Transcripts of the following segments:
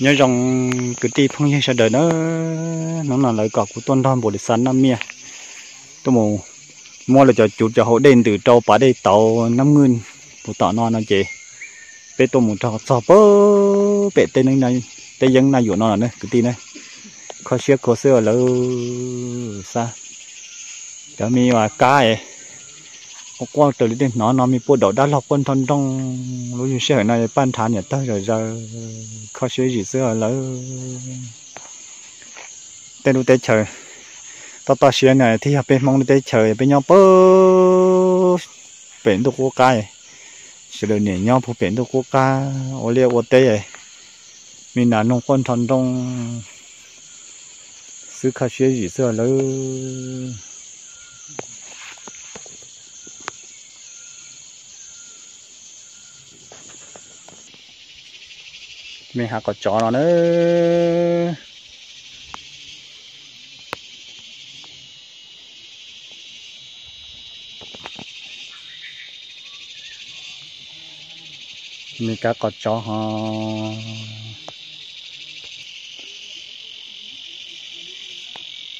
Nyob zoo kwv tij phooj ywg sawv daws na, hnub no lawv kom kuv tuaj nrog npus li xav naj miaj, tuaj mus muab lawv cov cuv cov hauv dej ntws rau pas dej tauv nab mwj puv tom no no ces peb tuaj mus rau txog pem teb yeeb naj yuam no na kwv tij na. Kho siab khuav xwb lawv xab, cov me kab es quaj quaj raws li tej hnov no me puaj daum dab laug quaj nrho nrooj. Lub sij hawm no paj nrhav niam tawg zom zaws, kho siab zim xwb lawv. Tej lub teb chaws toj toj siab no thiaj yog peb Hmoob lub teb chaws, peb nyob pem ntuj qub qab, sawv daws niam nyob puag pem ntuj qub qab ua liaj ua teb, me nas noog quaj nrho nrooj xwb, kho siab zim xwb lawv. Me hav qos tsov no na. Me kab qos tsov ho.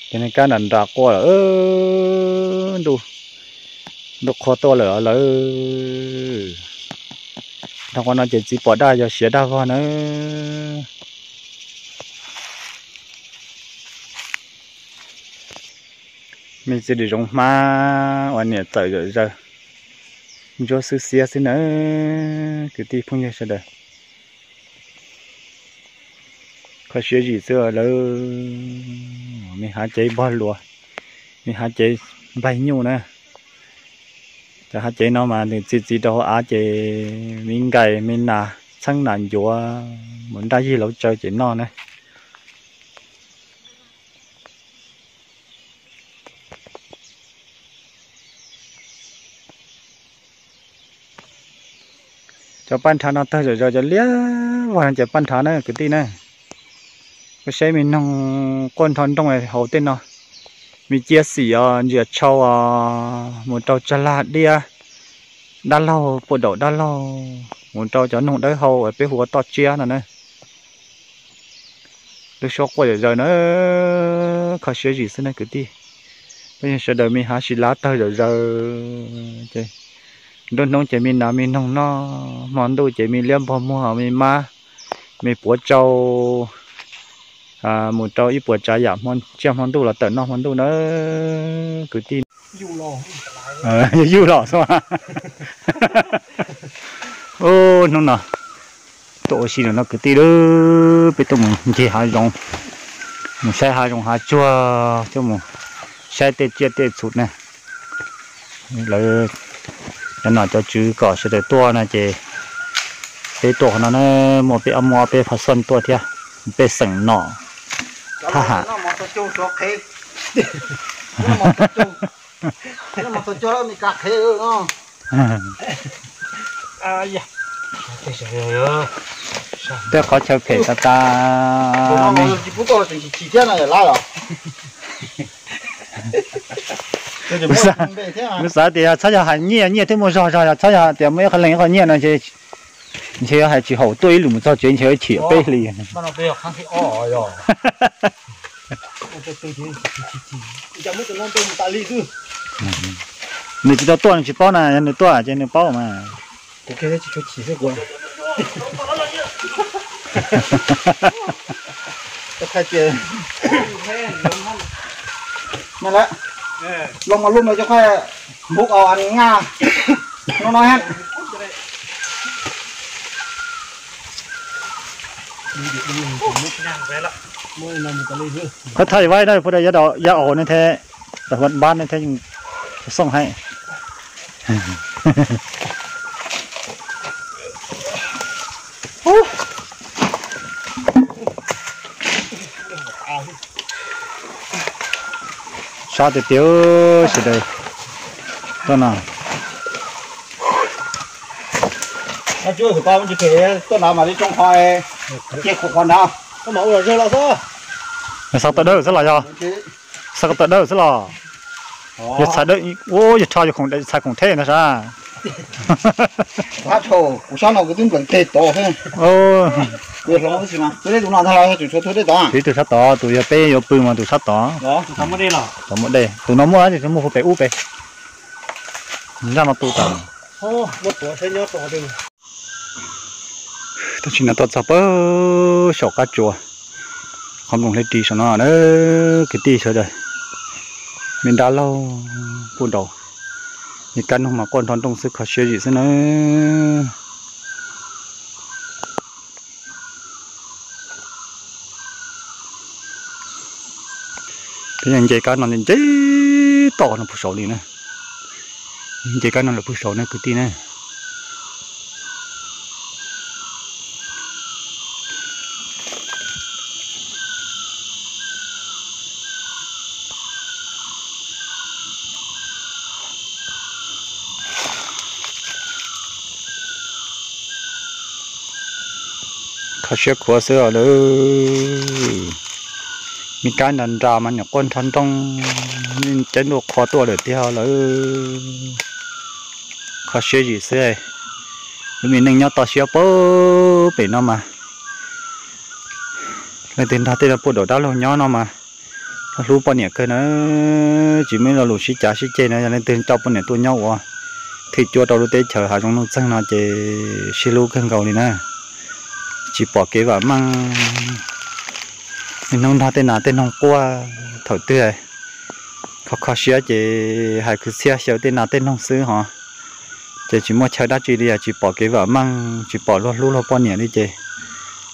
Ces me kab nram nram quaj lawm, ntuj qhua tuaj lawm lawv. Dhau qhov no ces txiv pom daj yog siav daj vog na. Me txiv ris zoov hmab uas niam txawm zom zaws, ntsuab xwb xiab xwb na, kwv tij phooj ywg sawv daws. Kho siab zim xwb lawv. Me hav cev npog luas, me hav cev npaig nyuj na. Cov hav cev no mas nws txi txiv rau hauv av ces me nkais me nas txheeb nas ncuav mus nraj yig lauv tsaw ces noj na. Cov paj nrhav no tawg zom zaws, cov liab vog no ces paj nrhav na kwv tij na. Koj saib me noog quaj nrho nrooj hauv tej no, me ciab xim os, ntsia tshau os, mus rau tsag lag diab, dab laug puaj daum dab laug, mus rau cov noog dawb hau uas peb hu ua toj tsiab no na. Lub suab quaj zom zaws na, kho siab zim xwb na kwv tij. Peb yog sawv daws me hav sib lab tawg zom zaws ces nruab hnub ces me nas me noog noj, hmo ntuj ces me liab npog muag me mab me puav tsau mus rau ib puas tsav yam tsiaj hmo ntuj los tawm noj hmo ntuj na kwv tij. Yuj los xwb. Hnub no tuaj ua si no kwv tij, peb tuaj mus ncig hav zoov, mus saib hav zoov hav tsuag, tuaj mus saib tej tsiaj tej txhu na. Lawv cov nom cov tswv kom sawv daws tuaj no ces peb tuaj qhov no na, muaj peb ob muaj peb pha xoj tuaj thiab, pej xeem nom thab ham. Tej qhov chaw phem tas tas. Kuv xav tias yog txhob yog hais nyiaj, nyiaj twb muaj zog zog, yog txhob yog tias muaj ib qho leej ib qho nyiaj no ces ntshe yuav hais tsis haum, tuaj ib lwm mus txog tsev ntshe yuav chim peb hlis. Nws tsis tau tuaj nws tsis paub na, yog nws tuaj ces nws paub mas. Loo mas lub no cov qhov npub au as nga no no ha. Qhov thaj vaib na phuaj da ya au ne the, huam npab ne the, xooj hais. Sab tiag tiag sawv daws tuaj no. Xav tawm dawb xwb los yog? Xav tawm dawb xwb los? Yog txhais dawb, yog rho yog khoom, txhais khoom theb ntag sas. Kuv sab no kuv twb nplees teg tod xwb. Tus no ntag los yog tus tshuav tus dej tod? Tus sab tod, tus yog peb yuav pw mas tus sab tod. Tod muaj dej, tus no muaj dab tsi muaj hu pem ub pem. Nraj no tu tas. Tam sim no tuaj txog pab saum qab tsuas, qhov nplooj hleb ris saum no na, kwv tij sawv daws. Me dab laug puj daus, me kab noog mas quaj nrho nrooj xwb, kho siab zim xwb na. Peb nce kab no nce toj no puag saud li na. Nce kab no lawm puag saud na kwv tij na. Kho siab khuav xwb os lawm. Me kab nra nra mas nyuam quaj nrho nrooj, caij ntuj qhua tuaj lawm tiag lawm. Kho siab zim xwb. Lub me neej nyob toj siab pem no mas, leej twg nrog tej no puj daus dab laug nyob no mas, hlub poj niam kawg na. Tsis muaj ib lo lus sib cav sib ceg na, yog leej twg coj poj niam tuaj nyob ua thwj cuab rau lub teb chaws hav zoov nuj txeeg no ces sib hlub kawg nkaus li na. Tsis pom kev vam meej, niaj hnub nrog tej nas tej noog quaj thaum twg. Kho kho siab ces hais kwv txhiaj xyaw tej nas tej noog xwb hos, ces tsis muaj chaw dab tsi li, tsis pom kev vam meej, tsis pom luag hlub luag poj niam li ces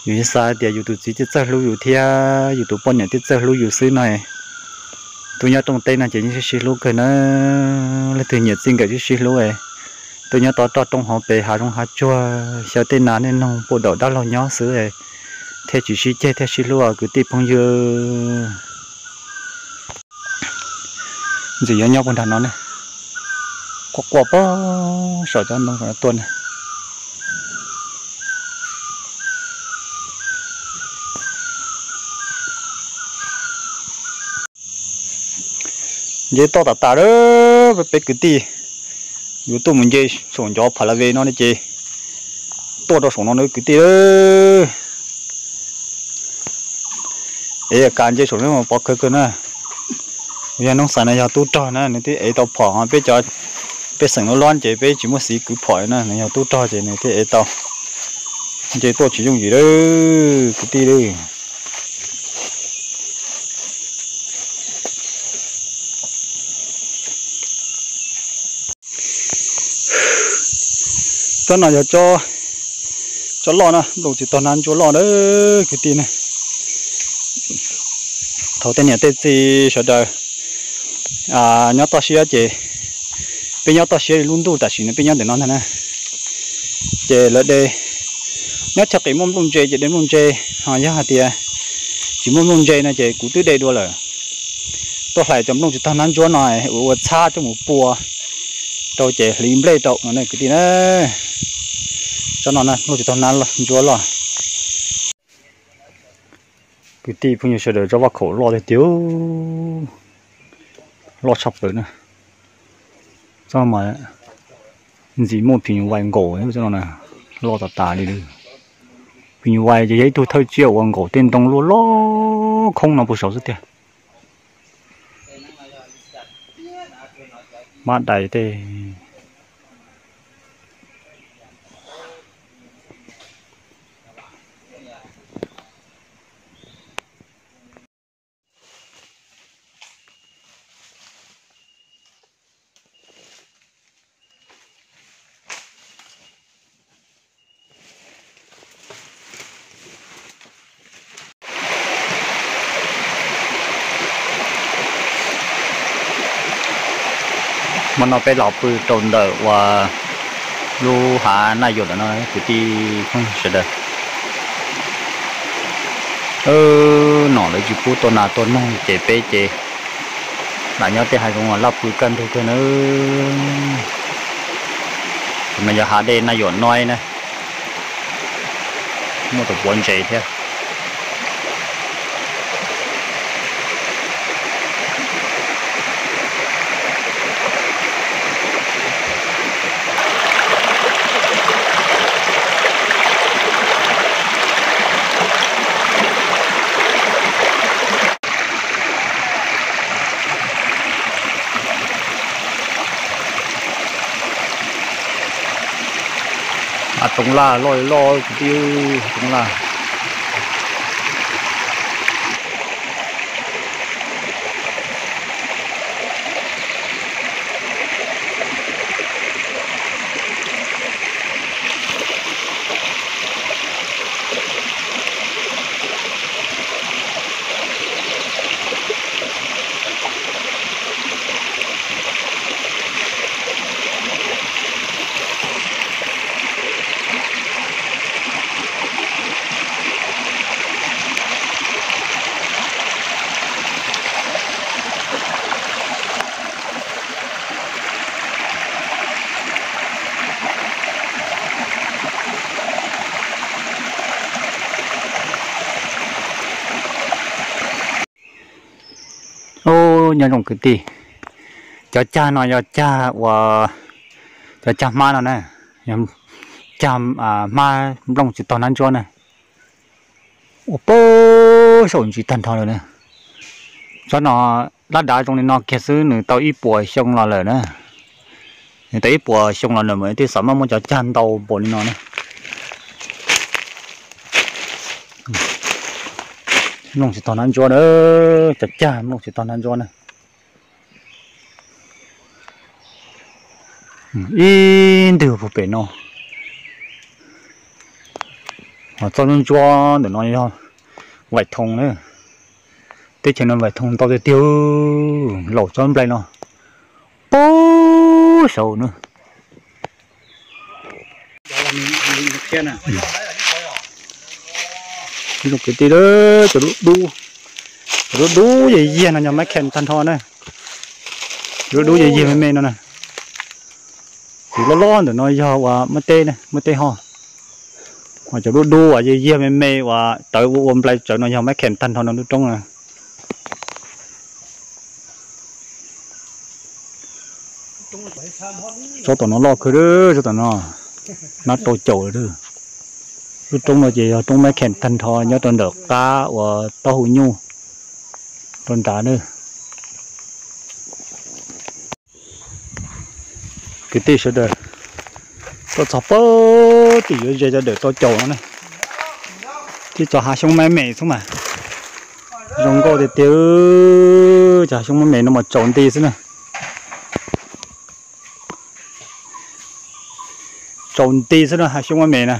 yus yeej xav tias yus tus txiv thiaj txawj hlub yus thiab yus tus poj niam thiaj txawj hlub yus xwb no. Tuaj nyob rooj teb no ces yeej sib sib hlub kawg na, leej twg nyiam txij nkawm sib sib hlub. Tuaj nyob tod roj roob hauv pes hav zoov hav tsuag, xyaw tej nas tej noog puj daus dab laug nyob xwb, thiaj tsis sib ceg thiaj sib hlub kwv tij phooj ywg. Ntxim yuav nyob puag nram no ne, quaj quaj pog saum cov ntoo tuaj ne. Nce toj tas tas lawm peb kwv tij, yuav tuaj mus nce saum ncov pha la ve no ne ces tuaj rau saum no na kwv tij. Ev kas nce saum no pov khawv kawg na. Yog noob xais no yog tub rog na nws twb ev tau phom, peb cov, peb xeem loj loj ces peb tsis muaj xiv kwv phom na, nws yog tub rog ces nws thiaj ev tau. Nce tuaj tsis yooj yim lawm kwv tij li. Tsob no yog tsob loj na, nplooj tsis tau hnab ntsuab loj na kwv tij ne. Thaum tej niam tej txiv sawv daws nyob toj siab ces, peb nyob toj siab li lub ntuj tam sim no peb nyob ntawm no ntag na. Ces lawv de, nyob chaw qis muaj nplooj ntse ces de nplooj ntse, ho yog hais tias tsis muaj nplooj ntse no ces kuv twb de dua lawm. Tuaj hlais cov nplooj tsis tau hnab ntsuab no ua txhab coj mus pua rau ces hliv nplej rau no kwv tij na. Tsob no nplooj tsis tau hnab ntsuab loj. Kwv tij phooj ywg sawv daws, tsob vaj khaum loj tiag tiag, loj tshaj plaws na. Tsob mas ntxim muaj phim nyuj vais nkaum, loj tas tas li. Phim nyuj vais ces yog ib tug thawj tsiaj uas nkaum tej ntoo luaj loj khoob no puag saud xwb tiag. Mab dais tej. Hmo no peb los pw rau ntawm uas lub hav Naj Yuam ntawm no kwv tij phooj ywg sawv daws. Nom lawv tsis pub tua nas tua noog ces peb ces lam nyob tej hav zoov laj pw kaj ntug kawg nawb. Tus no yog hav dej Naj Yuam no na, muaj tus puav ntses thiab. Toov laj loj loj kwv tij, toov laj. Ub, nyob zoo kwv tij, cov cag no yog cag uas, cov cag hmab no na, yog cag hmab nplooj tsis tog nab ntsuab na. Ua pab saum ntsis tag nrho lawm na. Tsob no lab dav zoo li no kiag xwb nws tau ib puas xyoo los lawm na. Nws tau ib puas xyoo los lawm mas thiaj xam maj muaj cov cag ntau npaum li no na. Nplooj tsis tog nab ntsuab na, cov cag nplooj tsis tog nab ntsuab na. Ib ntwg puag pem no. Ho txoj ntsuab ntawm no yog vais thoo na. Teb chaws no vais thoo ntau tiag tiag, laus tsob nplai no pab saud na. Zoo kwv tij, cov dub dub, cov dub dub yag yag no yog mab khees tag nrho na. Cov dub dub yag yag me me no na. Tus loj loj ntawm no yog uas muab teb, muab teb ho. Ho cov dub dub uas yag yag me me uas tawv ua ua nplai tsawv no yog mab khees tag nrho no lub roob na. Tsob tom no loj kawg, tsob tom no nab rau caum lawm. Lub roob no ces yog roob mab khees tag nrho nyob rau ntawm qab uas taub hau nyuj rau nrad na. Kwv tij sawv daws, tuaj txog pab tim yuav ze cov dawm rau caum no na. Tib co hav xyoob mab me xwb mas zoo nkauj tiag tiag. Cov hav xyoob mab me no mas tsaus nti xwb na. Tsaus nti xwb na, hav xyoob mab me na.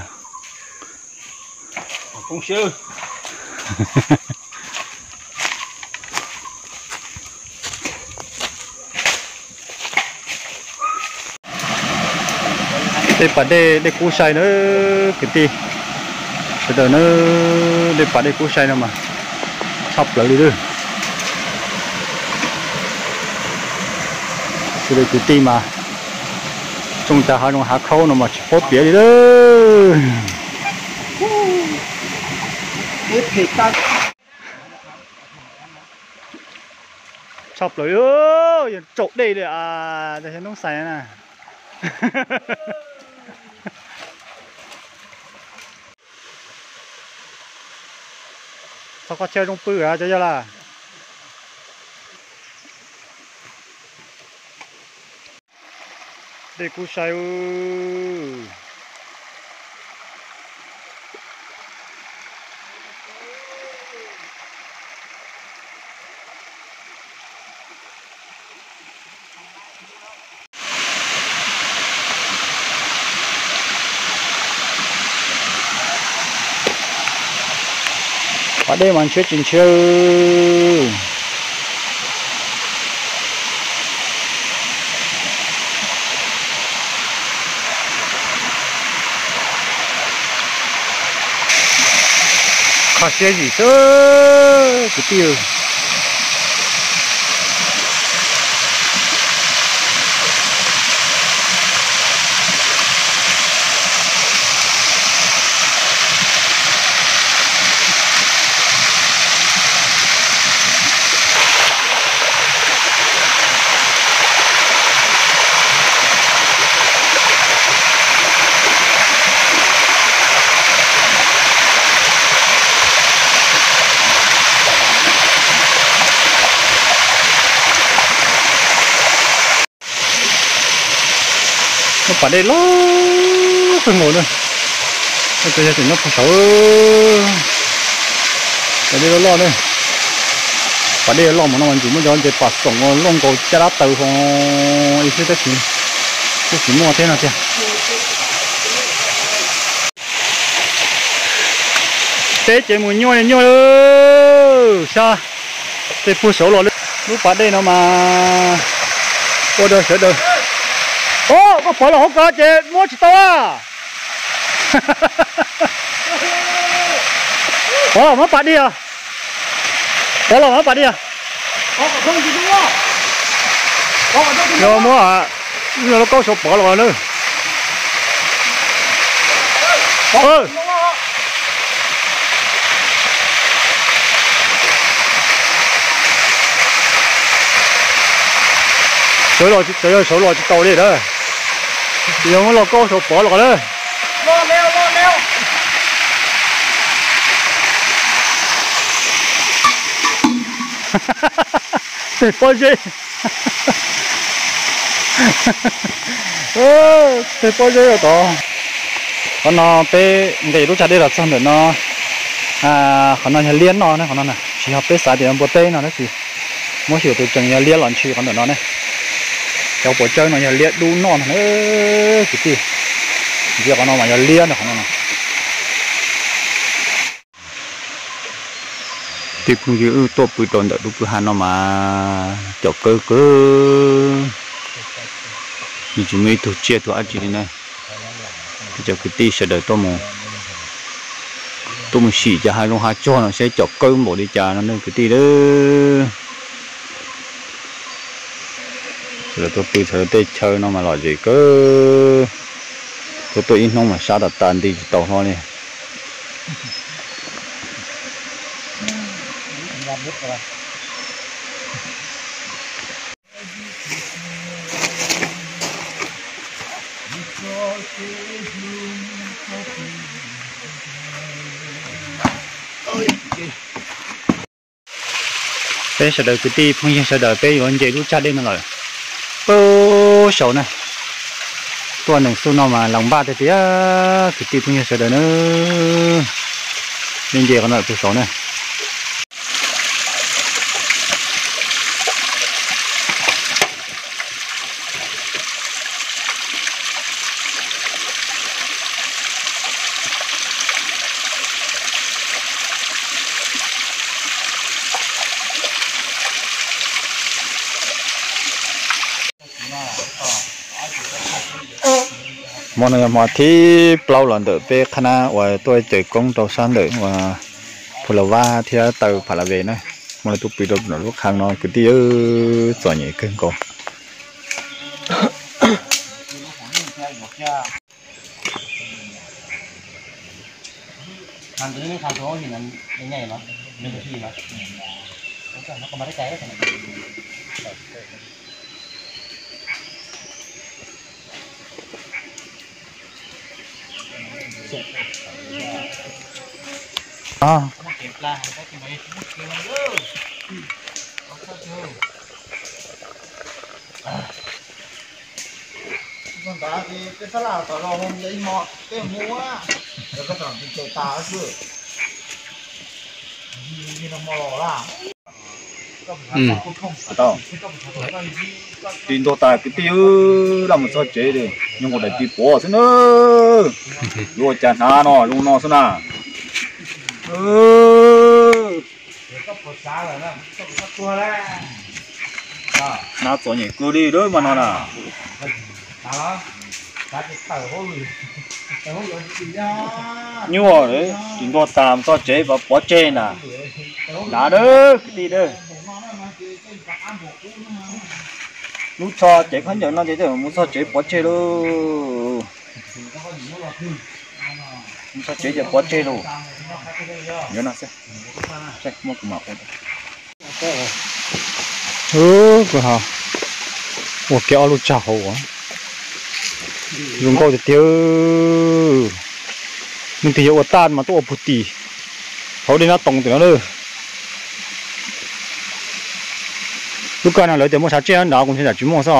Dej pas dej, dej kub sai na kwv tij sawv daws na. Dej pas dej kub sai no mas tshaj plaws li lawm. Sawv daws kwv tij mas tsoo tas hav zoov hav khaub no mas tsis paub piav li lawm. Tshaj plaws, yog tsaus dej li, tab sis noob xais na. Txog qhov chaw zoo pw cov yog lawm. Dej kub sai. Pas dej mas ntshiab tsis ntshiab. Kho siab zim xwb kwv tij. Lub pas dej loj kawg nkaus na. Tus yog tseem nyob puag saud, pas dej loj loj na. Pas dej loj mas no mas ntsis muab cov nce pas xoom ua loj nkaus caj dab taws ho ib xwb tab sis kuj tsis muaj thiab no tiag. Teb ces mus nyuaj li nyuaj lawm sab. Tej puag saud los lub pas dej no mas ua rau sawv daws. Os, koj pov los hauv ko ces muab tsis tau a. Pov los muab pas dij os. Pov los muab pas dij os. Yog muab, yog lub kaub saud pov los na. Sawv los, sawv los tsis tau li na. Yog muab lub kaub saud pov los na. Tej pob zeb. Tej pob zeb tod. Qhov no peb nqes lub tsag dej los txog ntawm no. Qhov no yog liab noj na, qhov no na, tsis yog peb xav tias npua teb no tab sis muab xyuas tus tseem yog liab los ntshis qhov ntawm no ne. Cov puas tsawb no yog liab dub noj no na kwv tij. Ntsia qhov no mas yog liab no qhov no na. Tej phooj ywg, wb tuaj pw rau ntawm lub kwj ha no mas caum kawg kawg, nws tsis muaj ib tug tsiaj tug dab tsi li na. Cov kwv tij sawv daws tuaj mus, tuaj mus sim cov hav zoov hav tsuag no seb caum kawg npaum li cas no ne kwv tij. Sawv daws tuaj pw txhawv tej chaw no mas lom zem kawg. Tuaj tuaj ib hnub mas sab tas tas nti tsis tau hlo li. Peb sawv daws kwv tij phooj ywg sawv daws peb yuav nce lub tsag dej no lawm. Peb saud na, tuaj nees xub no mas las npaj tiag tiag kwv tij phooj ywg sawv daws na. Nej nce qhov no pem saud na. Hmo no yog hmo thib plaub los ntawm peb qhab nab uas tuaj caws koob rau sab ntawm uas Phu Las Vab thiab taw Pha La Ve na. Hmo no tuaj pw rau lub qhab no kwv tij, txom nyem kawg nkaus. Ris ntuag tas kwv tij, laj mus txog tsev li, nyob nkaus daim tis puav xwb na. Yuav ua cas hnav no zoo no xwb na. Hnav txom nyem kawg li lawm mas no na. Nyuaj, ris ntuag tas mus txog tsev pov tseg na. Hnav na kwv tij na. Lub tsho cev khaub ncaws no ces mus txog tsev pov tseg lauj. Mus txog tsev ces pov tseg lauj. Muab kuv mam ua. Ua kiag ob lub tsag hauv. Zoo nkauj tiag tiag. Leej twg yog ua tag mas tuaj ua puag tim hauv dej Nab Toom tim no lawm. Lub kawg no lawv tias muaj tshav tsej nrad, kuv ntshai tsam tsis muaj xwb os.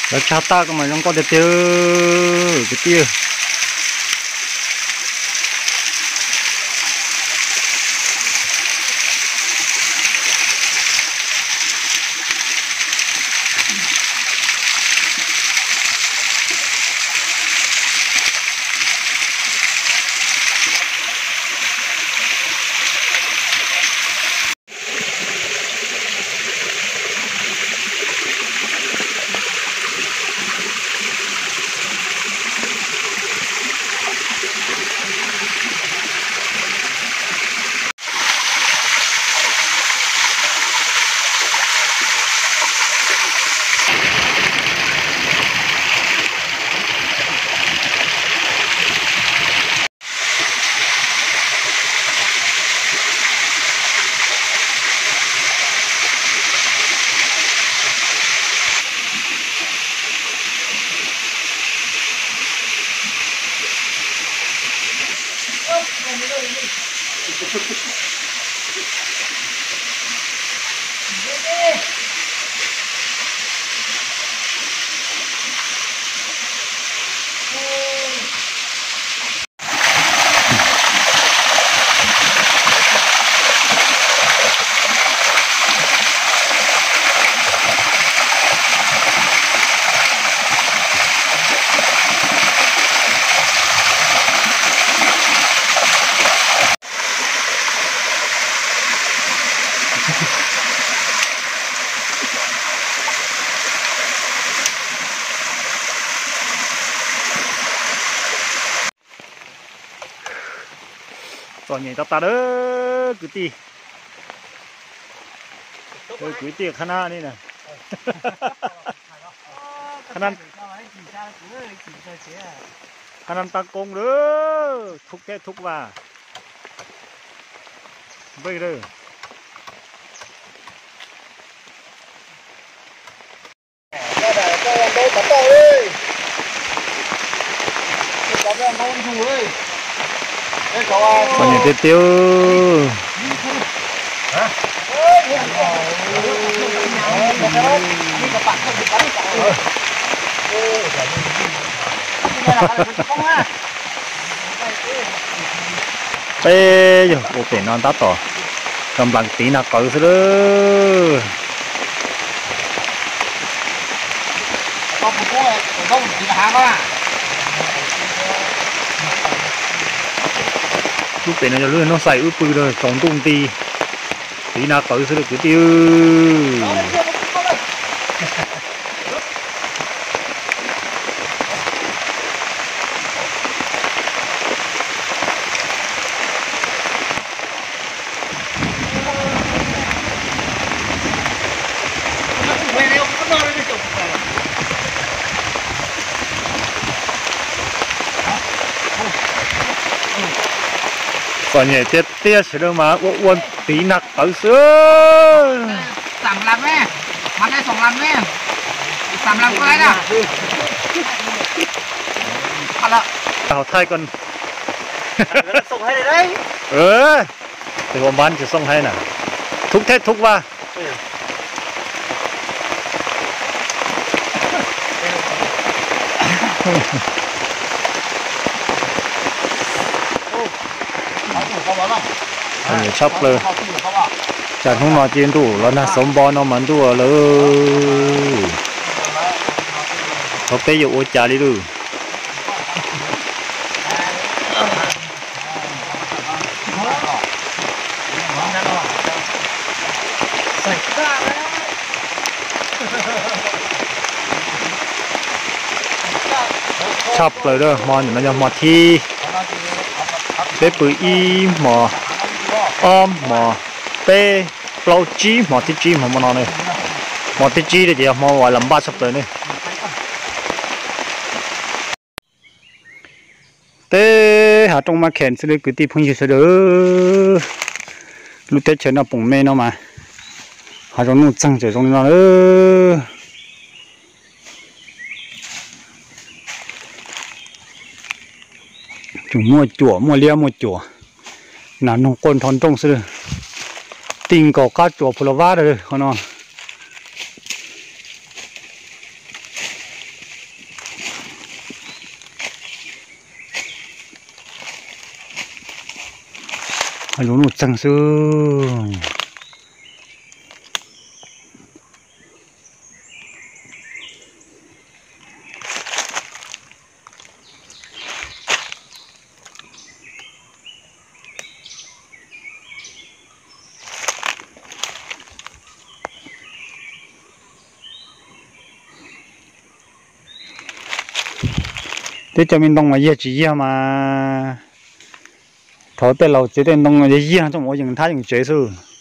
Lawv tshaj tag koj mas zoo nkauj tiag tiag kwv tij. Txom nyem tag tag lawm kwv tij. Kwv tij qhab nab ni na. Qhab nab, qhab nab tab koob lawm, thub teb thub vaj. Npej lawm. Txom nyem tiag tiag. Peb yog ua pem no tab tom cov nplas tiv nag qawv xwb lawm. Lub pem no yog lub no xais wb pw tsaus ntuj nti, tiv nag qawv xwb lawm kwv tij. Txom nyem tiag tiag sawv daws mas ua ua tiv nag qawv xwb. Hauv thaij ko. Tus ua npab tsis xoo haib na. Thub teb thub vaj. Tshaj plaws. Cas hnub no ces ntuj los nag xauv npo no mas ntuj lawm. Thov peb yuav ua cas li lawm. Tshaj plaws a, hmo no yog hmo thib, peb pw ib hmos, ob hmos, peb, plaub tsib hmos thib tsib hmo no. Hmo thib tsib ces yog hmo uas lam npaj tshaj plaws ne. Teb hav rooj mab khen xwb kwv tij phooj ywg sawv daws. Lub teb chaws no poom me no mas hav zoov nuj txeeg tseem zoo li no. Tseem muaj cuam muaj liab muaj cuam, nas noog quaj nrho nrooj xwb. Tij nkaus qab tsuas phu la vab a qhov no. Hav zoov nuj txeeg xwb. Teb cov me ntoo mas yag tsis yag mas, thaum tej laus txiav tej ntoo yag yag coj mus ua yees thab yees tsev xwb.